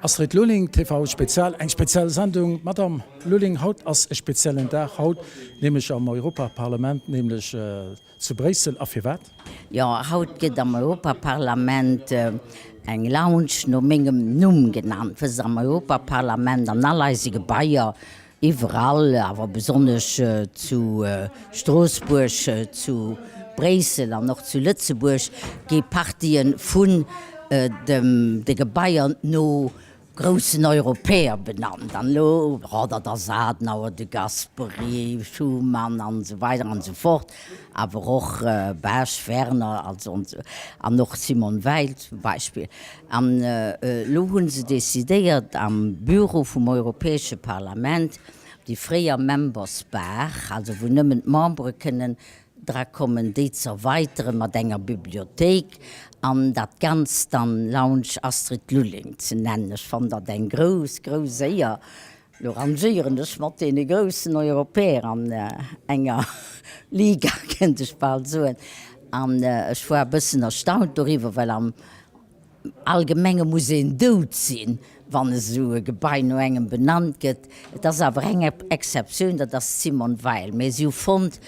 Astrid Lulling, TV Spezial, eng speziell Sendung. Madame Lulling, haut ass e speziellen Dag, haut nämlech am Europaparlament, nämlech zu Bréissel. A firwat? Jo, haut gëtt am Europaparlament eng Lounge no mengem Numm genannt. Wësst, am Europaparlament, an all eise Gebaier, Iwwerall, awer besonnesch zu Stroossbuerg, zu Bréissel an och zu Lëtzebuerg gi Partien vun de Gebaier no groussen Europäer benannt. An elo, oh, dat ass Adenauer, de Gasperi, Schuman an esou weider an esou fort, awer och Bech, Werner also an och Simone Veil zum Beispill. An elo hu se decidéiert am Büro vum Europäesche Parlament, déi fréier Members Bar, also wou nëmmen d'Membere kënnen dra kommen, déi z'erweiteren mat enger Bibliothéik an dat Ganzt dann Lounge Astrid Lulling ze nennen. Ech fannen dat eng grouss, grouss Éier. Elo rangéieren ech mat deene groussen Europäer an enger Liga, kéint ech bal soen. An ech war e bëssen erstaunt doriwwer, well am Allgemenge muss een dout sinn, wann esou e Gebai no engem benannt gëtt. Et ass awer eng Exceptioun, dat ass d'Simone Veil. Mee si hu fonnt,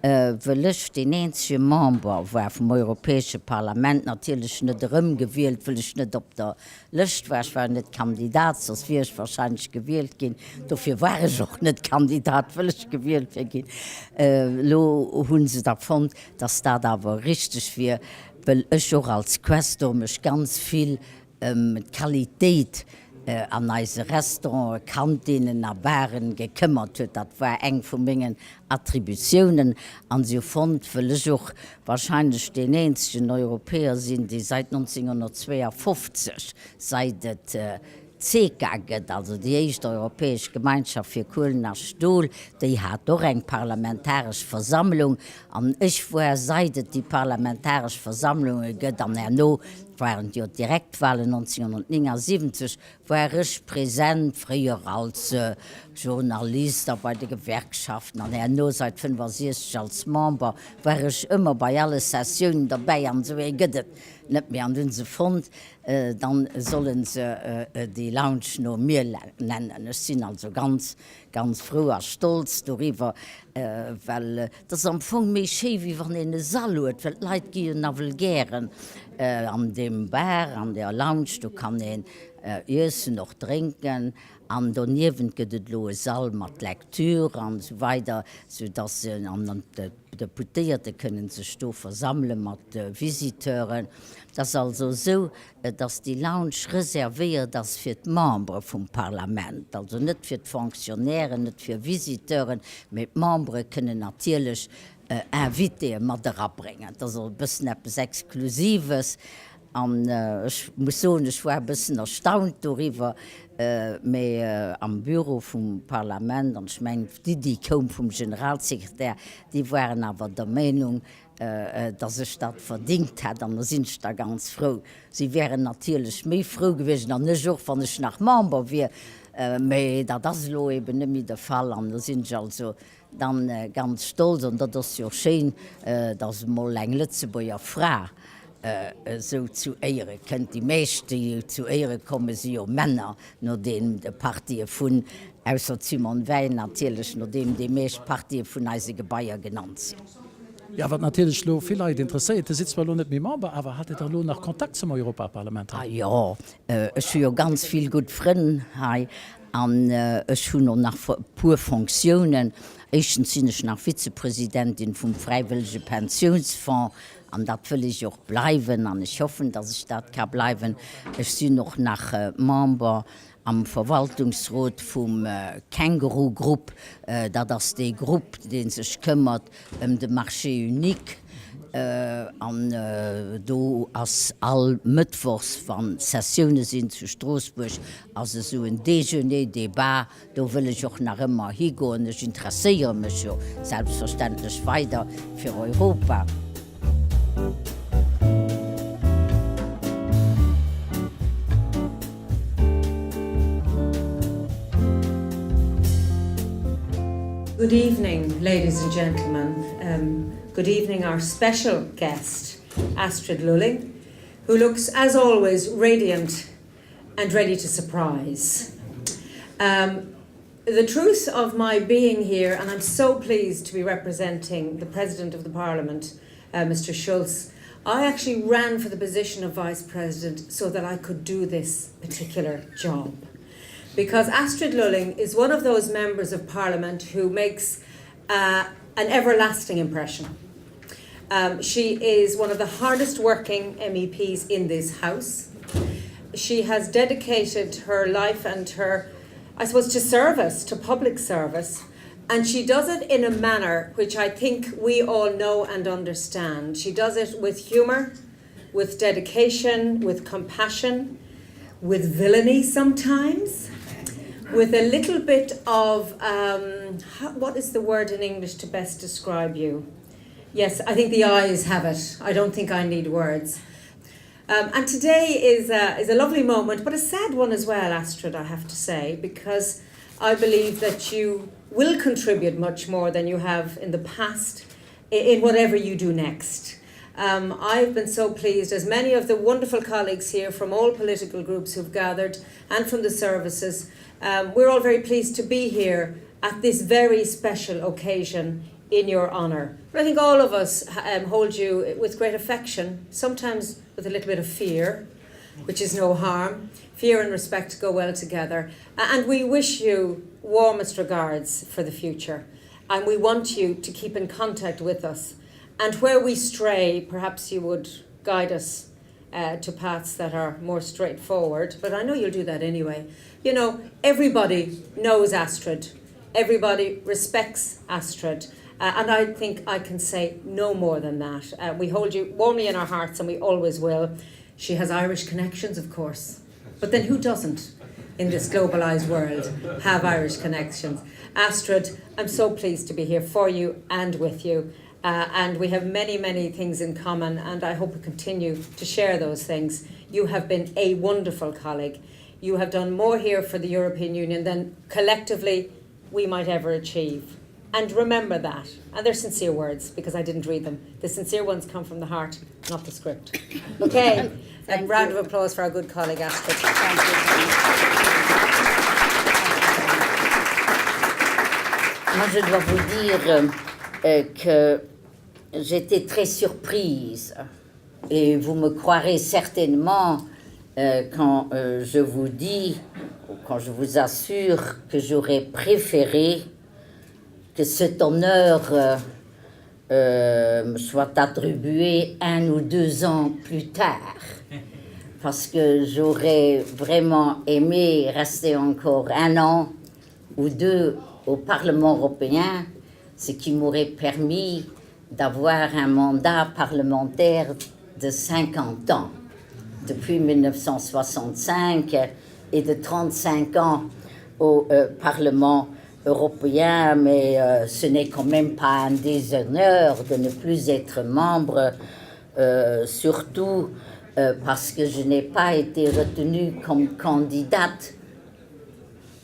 wëll ech deen eenzege Member war vum Europäesche Parlament, natierlech net erëmgewielt, wëll ech net op der Lëscht war. Ech war net Kandidat, soss wier ech wahrscheinlech gewielt ginn. Dofir war ech och net Kandidat, wëll ech gewielt wier ginn. Elo hu se da fonnt, dass dat awer richteg wier, wëll ech och als Questor mech ganz vill ëm d'Qualitéit an eise Restauranten, Kantinnen a Baren gekëmmert huet. Dat war eng vu mengen Attributiounen. An si hu fonnt, wëll ech och wahrscheinlech deen eenzegen Europäer sinn, dee seit 1952, seit et d'CECA gëtt, also déi éischt europäesch Gemeinschaft fir Kuelen a Stol, déi hat och eng parlamentaresch Versammlung, an ech war, seit et déi parlamentaresch Versammlunge gëtt, an herno waren et jo d'Direktwahlen 1979, war ech present, fréier als Journalist a bei de Gewerkschaften an herno seit 65 als Member, war ech ëmmer bei alle Sessiounen derbäi, an esou ee gëtt et net méi. An hunn se fonnt, Dann sollen se déi Lounge no mir nennen. Ech sinn also ganz, ganz frou a stolz doriwwer, well et ass am Fong méi schéi wéi wann een e Sall huet, well d'Leit gi jo nawell gären an deem Bar, an där Lounge, do kann een iessen, och drénken. An doniewent gëtt et elo e Sall mat Lecture an esou weider, soudass an d'Deputéierte kënnen sech do versammele mat Visiteuren. Et ass also esou, dass déi Lounge reservéiert ass fir d'Membere vum Parlament, also net fir d'Fonctionnairen, net fir Visiteuren, mee d'Membere kënnen natierlech Invitéë mat erabréngen. Et ass och e bëssen eppes Exklusives. An ech muss soen, ech war e bëssen erstaunt doriwwer, mee am Büro vum Parlament, an ech mengen d'Iddi koum vum Generalsekretär, déi waren awer der Meenung, datt ech dat verdingt hätt, an da sinn ech da ganz frou. Si wären natierlech méi frou gewiescht, an ech och, wann ech nach Member wier, mee dat ass elo eben net méi de Fall, an do sinn ech also Dann ganz stolz, an dat ass jo och schéin, dass emol eng Lëtzebuerger Fra esou zu Éiere kënnt. Déi meescht, déi zu Éiere kommen, si jo Männer, nodeem de Partië vun, ausser d'Simone Veil natierlech, nodeem déi meescht Partië vun eise Gebaier genannt sinn. Jo, wat natierlech elo vill Leit interesséiert, Dir sidd zwar elo net méi Member, awer hat Dir da elo nach Kontakt zum Europaparlament hei? Jo, ech hu jo ganz vill gutt Frënn hei An ech hunn och nach e puer Fonctiounen. Éischtens sinn ech nach Vizepresidentin vum fräiwëllege Pensiounsfonds, an dat wëll ech och bleiwen, an ech hoffen, datt ech dat ka bleiwen. Ech sinn och nach Member am Verwaltungsrot vum Känguru-Grupp. Dat ass dee Grupp, dee sech këmmert ëm de Marché unique. An do ass all Mëttwochs, wa Sessioune sinn zu Stroossbuerg, ass esou en Déjeuner-débat. Do wëll ech och nach ëmmer higoen. Ech interesséiere mech jo selbstverständlech weider fir Europa. Good evening, ladies and gentlemen. Um, good evening, our special guest, Astrid Lulling, who looks, as always, radiant. and ready to surprise. Um, the truth of my being here, and I'm so pleased to be representing the President of the Parliament, uh, Mr. Schulz, I actually ran for the position of Vice President so that I could do this particular job. Because Astrid Lulling is one of those members of Parliament who makes uh, an everlasting impression. Um, she is one of the hardest working MEPs in this house. She has dedicated her life and her, I suppose, to service, to public service. And she does it in a manner which I think we all know and understand. She does it with humor, with dedication, with compassion, with villainy sometimes, with a little bit of um, how, what is the word in English to best describe you? Yes, I think the eyes have it. I don't think I need words. Um, and today is a, is a lovely moment, but a sad one as well, Astrid, I have to say, because I believe that you will contribute much more than you have in the past in whatever you do next. Um, I've been so pleased, as many of the wonderful colleagues here from all political groups who've gathered and from the services, um, we're all very pleased to be here at this very special occasion in your honour. But I think all of us um, hold you with great affection, sometimes with a little bit of fear, which is no harm. Fear and respect go well together. And we wish you warmest regards for the future. And we want you to keep in contact with us. And where we stray, perhaps you would guide us uh, to paths that are more straightforward. But I know you'll do that anyway. You know, everybody knows Astrid. Everybody respects Astrid. Uh, and I think I can say no more than that. Uh, we hold you warmly in our hearts and we always will. She has Irish connections, of course. But then who doesn't in this globalized world have Irish connections? Astrid, I'm so pleased to be here for you and with you. Uh, and we have many, many things in common, and I hope we continue to share those things. You have been a wonderful colleague. You have done more here for the European Union than collectively we might ever achieve. And remember that. And they're sincere words because I didn't read them. The sincere ones come from the heart, not the script. Okay. a round you. of applause for our good colleague Astrid. Thank you. Moi, je dois vous dire euh, que j'étais très surprise et vous me croirez certainement euh, quand euh, je vous dis ou quand je vous assure que j'aurais préféré que cet honneur euh, euh, me soit attribué un ou deux ans plus tard parce que j'aurais vraiment aimé rester encore un an ou deux au Parlement européen, ce qui m'aurait permis d'avoir un mandat parlementaire de 50 ans depuis 1965 et de 35 ans au euh, Parlement européen, mais euh, ce n'est quand même pas un déshonneur de ne plus être membre, euh, surtout euh, parce que je n'ai pas été retenue comme candidate.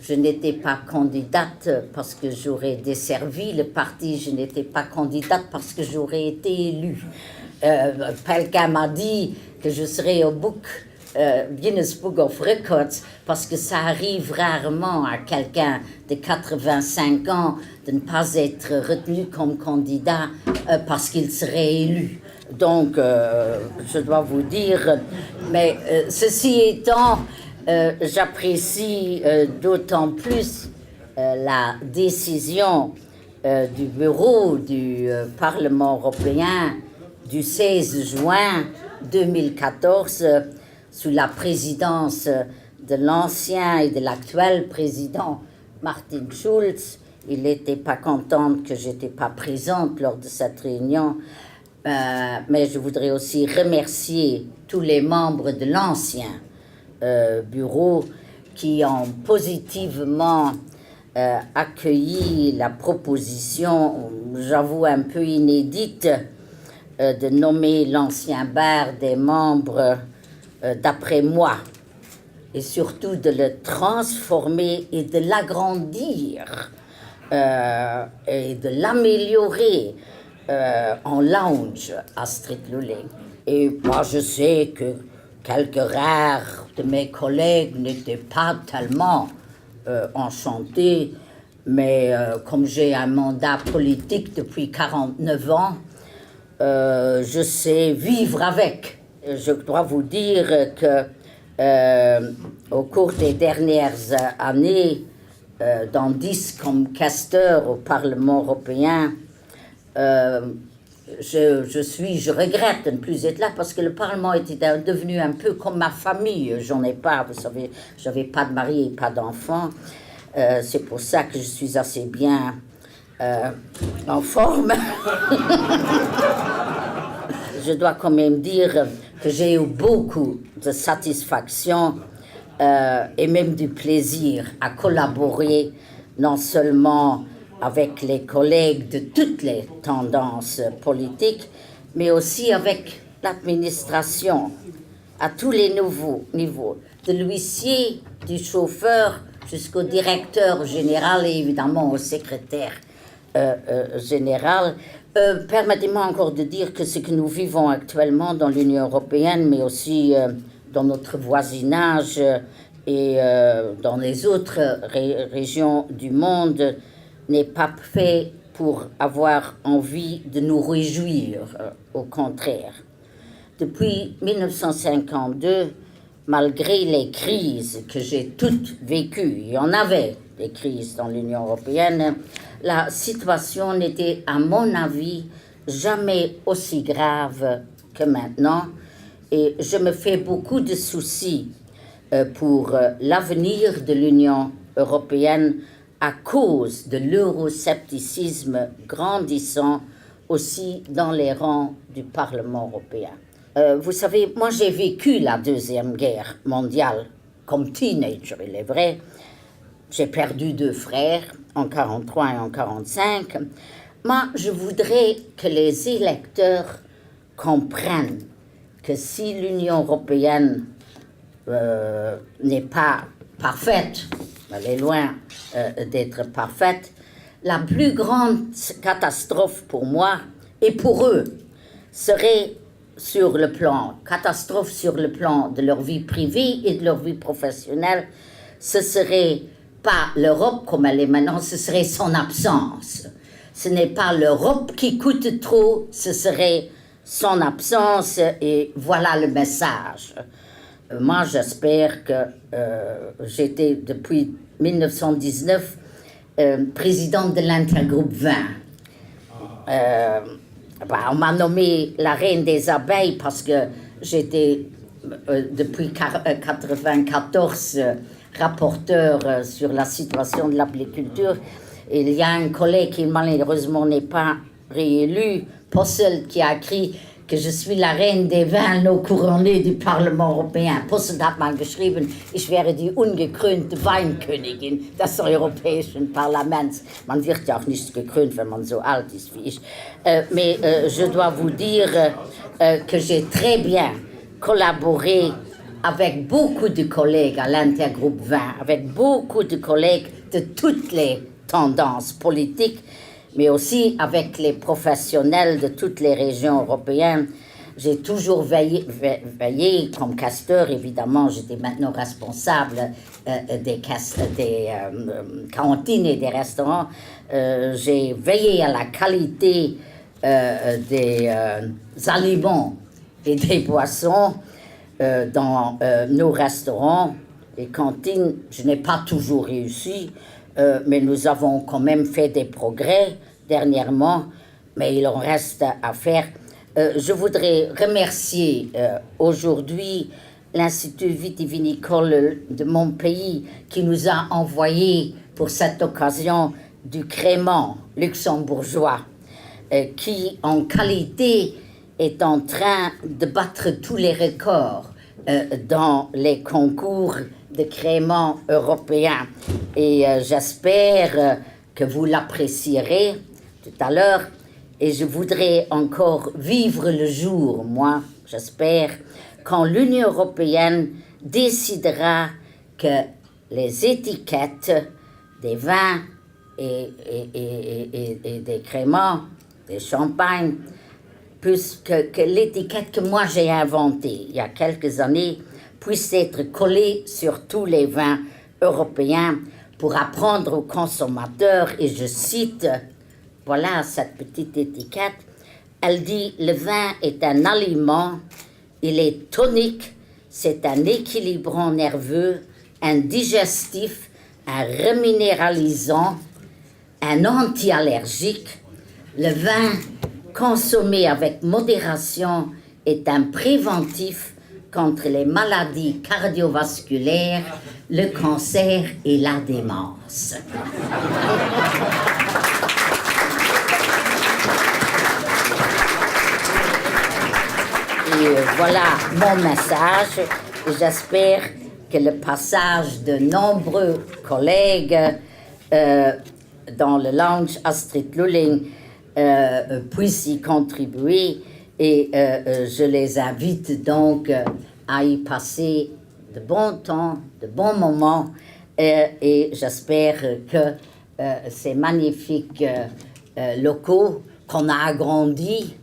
Je n'étais pas candidate parce que j'aurais desservi le parti, je n'étais pas candidate parce que j'aurais été élue. Euh, Quelqu'un m'a dit que je serais au book euh, Guinness Book of Records parce que ça arrive rarement à quelqu'un de 85 ans de ne pas être retenu comme candidat euh, parce qu'il serait élu. Donc euh, je dois vous dire, mais euh, ceci étant, euh, j'apprécie euh, d'autant plus euh, la décision euh, du bureau du euh, Parlement européen du 16 juin 2014 euh, sous la présidence de l'ancien et de l'actuel président Martin Schulz. Il n'était pas content que j'étais pas présente lors de cette réunion, euh, mais je voudrais aussi remercier tous les membres de l'ancien euh, bureau qui ont positivement euh, accueilli la proposition, j'avoue un peu inédite, euh, de nommer l'ancien bar des membres euh, d'après moi et surtout de le transformer et de l'agrandir euh, et de l'améliorer euh, en lounge Astrid Lulling. Et moi je sais que. Quelques rares de mes collègues n'étaient pas tellement euh, enchantés, mais euh, comme j'ai un mandat politique depuis 49 ans, euh, je sais vivre avec. Je dois vous dire que euh, au cours des dernières années, euh, dans 10 comme casteur au Parlement européen, euh, je, je suis je regrette de ne plus être là parce que le parlement était devenu un peu comme ma famille j'en ai pas vous savez j'avais pas de mari et pas d'enfant euh, c'est pour ça que je suis assez bien euh, en forme je dois quand même dire que j'ai eu beaucoup de satisfaction euh, et même du plaisir à collaborer non seulement avec les collègues de toutes les tendances politiques, mais aussi avec l'administration à tous les nouveaux niveaux, de l'huissier, du chauffeur jusqu'au directeur général et évidemment au secrétaire euh, euh, général. Euh, Permettez-moi encore de dire que ce que nous vivons actuellement dans l'Union européenne, mais aussi euh, dans notre voisinage et euh, dans les autres ré régions du monde, n'est pas fait pour avoir envie de nous réjouir, euh, au contraire. Depuis 1952, malgré les crises que j'ai toutes vécues, il y en avait des crises dans l'Union européenne, la situation n'était, à mon avis, jamais aussi grave que maintenant et je me fais beaucoup de soucis euh, pour euh, l'avenir de l'Union européenne à cause de l'euroscepticisme grandissant aussi dans les rangs du Parlement européen. Euh, vous savez, moi j'ai vécu la deuxième guerre mondiale comme teenager, il est vrai. J'ai perdu deux frères en 43 et en 45. Moi, je voudrais que les électeurs comprennent que si l'Union européenne euh, n'est pas parfaite, elle est loin euh, d'être parfaite, la plus grande catastrophe pour moi et pour eux serait sur le plan catastrophe sur le plan de leur vie privée et de leur vie professionnelle, ce serait pas l'Europe comme elle est maintenant, ce serait son absence. Ce n'est pas l'Europe qui coûte trop, ce serait son absence et voilà le message. Moi j'espère que euh, j'étais depuis 1919 euh, présidente de l'intergroupe 20. Euh, bah, on m'a nommé la reine des abeilles parce que j'étais euh, depuis 1994 euh, euh, rapporteur euh, sur la situation de l'apiculture. Il y a un collègue qui malheureusement n'est pas réélu, Possel, qui a écrit que je suis la reine des vins non couronnés du Parlement européen. Posselt hat mal geschrieben, ich wäre die ungekrönte Weinkönigin des Europäischen Parlaments. Man wird ja auch nicht gekrönt, wenn man so alt ist wie ich. Euh, mais euh, je dois vous dire euh, que j'ai très bien collaboré avec beaucoup de collègues à l'intergroupe 20, avec beaucoup de collègues de toutes les tendances politiques, mais aussi avec les professionnels de toutes les régions européennes. J'ai toujours veillé, veillé comme casteur, évidemment, j'étais maintenant responsable euh, des, des euh, cantines et des restaurants. Euh, J'ai veillé à la qualité euh, des euh, aliments et des boissons euh, dans euh, nos restaurants et cantines. Je n'ai pas toujours réussi, euh, mais nous avons quand même fait des progrès dernièrement, mais il en reste à faire. Euh, je voudrais remercier euh, aujourd'hui l'Institut vitivinicole de mon pays qui nous a envoyé pour cette occasion du crément luxembourgeois euh, qui en qualité est en train de battre tous les records euh, dans les concours de crément européens. Et euh, j'espère euh, que vous l'apprécierez tout à l'heure et je voudrais encore vivre le jour, moi, j'espère, quand l'Union européenne décidera que les étiquettes des vins et, et, et, et, et des créments, des champagnes, Puisque que l'étiquette que moi j'ai inventée il y a quelques années puisse être collée sur tous les vins européens pour apprendre aux consommateurs et je cite voilà cette petite étiquette elle dit le vin est un aliment il est tonique c'est un équilibrant nerveux un digestif un reminéralisant un antiallergique le vin consommé avec modération est un préventif contre les maladies cardiovasculaires, le cancer et la démence. Et euh, voilà mon message. J'espère que le passage de nombreux collègues euh, dans le lounge Astrid Lulling euh, puisse y contribuer et euh, euh, je les invite donc euh, à y passer de bons temps, de bons moments euh, et j'espère que euh, ces magnifiques euh, euh, locaux qu'on a agrandis,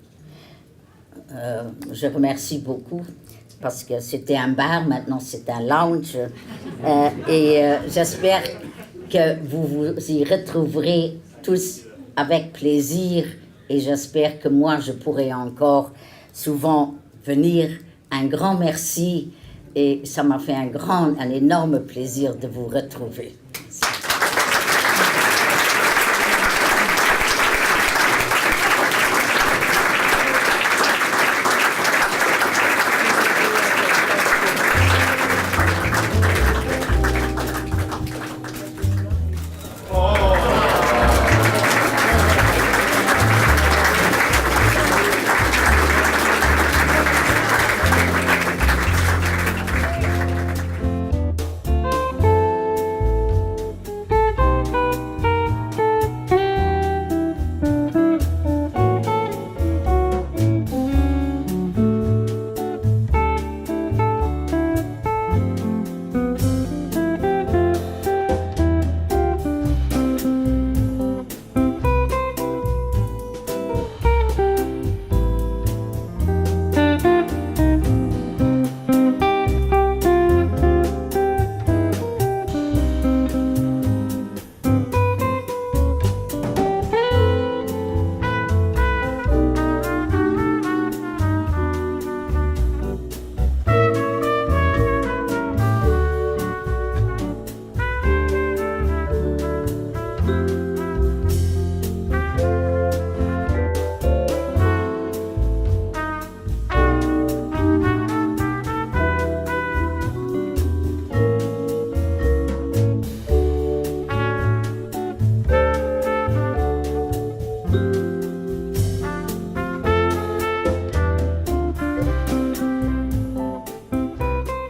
euh, je remercie beaucoup parce que c'était un bar, maintenant c'est un lounge euh, et euh, j'espère que vous vous y retrouverez tous avec plaisir et j'espère que moi je pourrai encore souvent venir. Un grand merci et ça m'a fait un grand, un énorme plaisir de vous retrouver.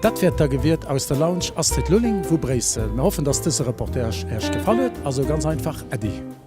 Dat wär et da gewiert aus der Lounge Astrid Lulling vu Bréissel. Mir hoffen, dass dëse Reportage Äech gefall huet. Also ganz einfach, Äddi.